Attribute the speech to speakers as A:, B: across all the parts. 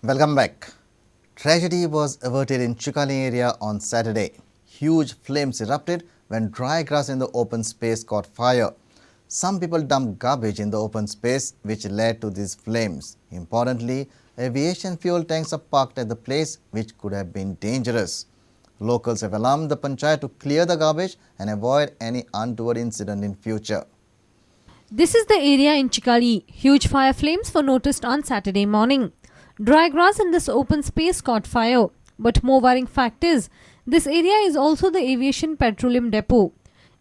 A: Welcome back. Tragedy was averted in Chicalim area on Saturday. Huge flames erupted when dry grass in the open space caught fire. Some people dumped garbage in the open space, which led to these flames. Importantly, aviation fuel tanks are parked at the place, which could have been dangerous. Locals have alarmed the panchayat to clear the garbage and avoid any untoward incident in future.
B: This is the area in Chicalim. Huge fire flames were noticed on Saturday morning. Dry grass in this open space caught fire. But more worrying fact is, this area is also the aviation petroleum depot.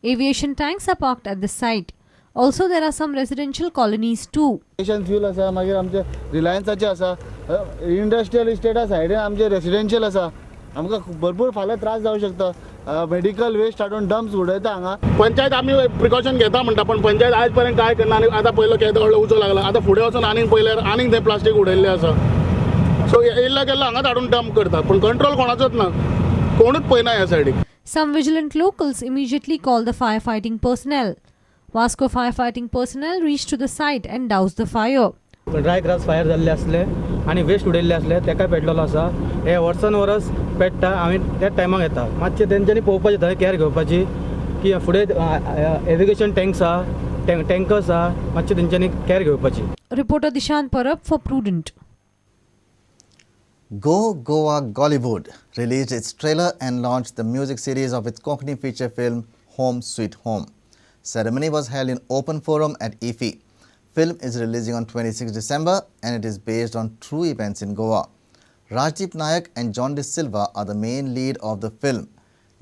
B: Aviation tanks are parked at the site. Also, there are some residential colonies too.
C: Aviation fuel आसा, मागीर आमचे रिलायन्साचे आसा, industrial इस्टेटा सायडीन आमचे residential आसा. आमकां भरपूर फाल्यां त्रास जावं शकता. मेडिकल वेस्ट हाडून डम्प्स उडयता हांगा.
D: पंचायत आमी प्रिकॉशन घेता म्हणटा, पण पंचायत आयज पर्यंत काय करना. आनी आतां पयलो केदो व्हडलो उजो लागला, आतां फुडें वचून आनीक पयल्यार आनीक थंय प्लास्टीक उडयल्लें आसा. सो येयल्लो गेल्लो हांगाच हाडून डंप करता, पूण कंट्रोल कोणाचोच ना, कोणूच पळयना ह्या सायडीक.
B: Some vigilant locals immediately called the firefighting personnel. Vasco firefighting personnel reached to the site and doused the fire.
E: Dry grass fire जाल्ले आसले आनी वेस्ट उडयल्ले आसले तेकाय पेटलेलो आसा. हे वर्सान वरस पेट्टा, आमी त्याच टायमाक येता. मातशें तेंच्यांनी पळोवपाचें, थंय कॅर घेवपाची की फुडें एविगेशन टँक्स आहा, टँकर्स आहा, मातशें तेंच्यांनी कॅर घेवपाची.
B: Reporter Dishan Parab for Prudent.
A: Go Goa Gollywood released its trailer and launched the music series of its Konkani feature film Home Sweet Home. Ceremony was held in open forum at IFFI. Film is releasing on 26 December and it is based on true events in Goa. Rajdeep Nayak and John De Silva are the main lead of the film.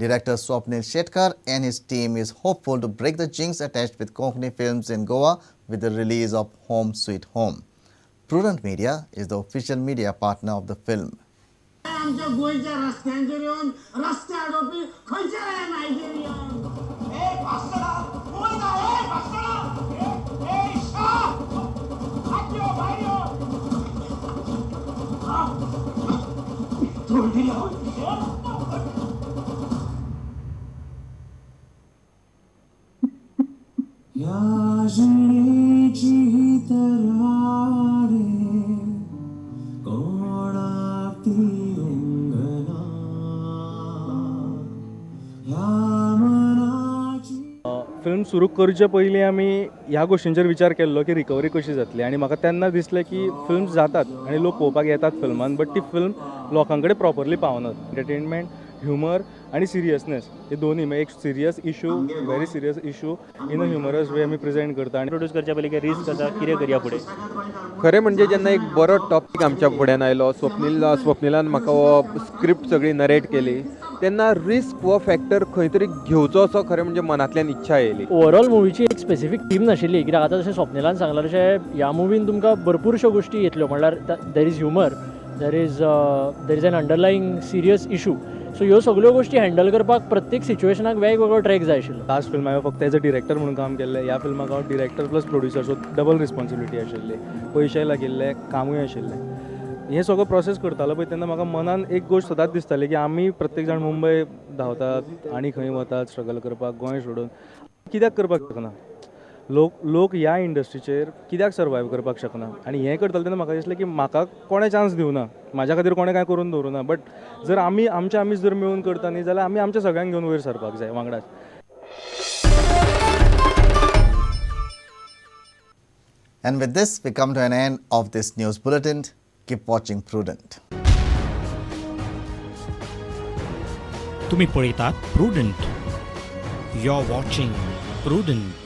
A: Director Swapnil Shetkar and his team is hopeful to break the jinx attached with Konkani films in Goa with the release of Home Sweet Home. Prudent Media is the official media partner of the film.
F: आमच्या गोंयच्या रस्त्यांचेर येवन रस्ते अडोवपी खंयचे रे Nigerian? ए भास्करा, वयता, ए भास्करा, ए ए शा, हात यो, भायर यो. तोंडी.
G: या जिणेची ही तलवारे कोणाक ती उंगना, ह्या मनाची.
H: फिल्म सुरू करचे पयलीं आमी ह्या गोश्टींचेर विचार केल्लो की रिकवरी कशी जातली, आनी म्हाका तेन्ना दिसलें की फिल्म्स जातात आनी लोक पळोवपाक येतात फिल्मान, बट ती फिल्म लोकां कडेन प्रॉपरली पावनात. एंटरटेनमेंट, ह्युमर आनी सिरियसनेस हे दोनूय, मागीर एक serious issue, very serious issue in a humorous way आमी प्रेजेंट करता आनी
I: प्रोड्यूस करच्या पयलीं रिस्क आसा, कितें करया फुडें?
J: खरें म्हणजे जेन्ना एक बरो टॉपीक आमच्या फुड्यान आयलो, स्वप्निलान म्हाका हो स्क्रिप्ट सगळी नरेट केली, तेन्ना रिस्क हो फॅक्टर खंय तरी घेवचो असो खरें म्हणजे मनांतल्यान इच्छा येयली.
K: ओवरऑल मुवीची एक स्पेसिफीक थीम नाशिल्ली, कित्याक आतां जशें स्वप्निलान सांगलां तशें ह्या मुवीन तुमकां भरपूरश्यो गोश्टी येतल्यो. म्हणल्यार there is humour, there is an underlying serious issue. So ह्यो सगल्यो गोश्टी हँडल करपाक प्रत्येक सिच्युएशनाक वेगवेगळो ट्रॅक जाय आशिल्लो.
H: लास्ट फिल्म हांवें फक्त एज अ डिरेक्टर म्हणून काम केल्लें. ह्या फिल्माक हांव director plus producer, so double responsibility आशिल्ली. पयशेय लागिल्ले, कामूय आशिल्लें. हें सगळो प्रोसेस करतालो पळय तेन्ना म्हाका मनान एक गोश्ट सदांच दिसताली की आमी प्रत्येक जाण मुंबय धांवतात आनी खंय वतात स्ट्रगल करपाक गोंय सोडून, कित्याक करपाक शकना लोक? लोक ह्या इंडस्ट्रीचेर कित्याक सर्वायव करपाक शकना? आनी हें करतालें तेन्ना म्हाका दिसलें की म्हाका कोणें चान्स दिवना, म्हाज्या खातीर कोणें कांय करून दवरूना, बट जर आमी आमचे आमीच जर मेळून करता न्ही जाल्यार आमी आमच्या सगळ्यांक घेवन वयर सरपाक जाय वांगडाच.
A: And with this, we come to an end of this news bulletin. Keep watching Prudent.
L: तुम्ही पळयतात Prudent. You are watching Prudent.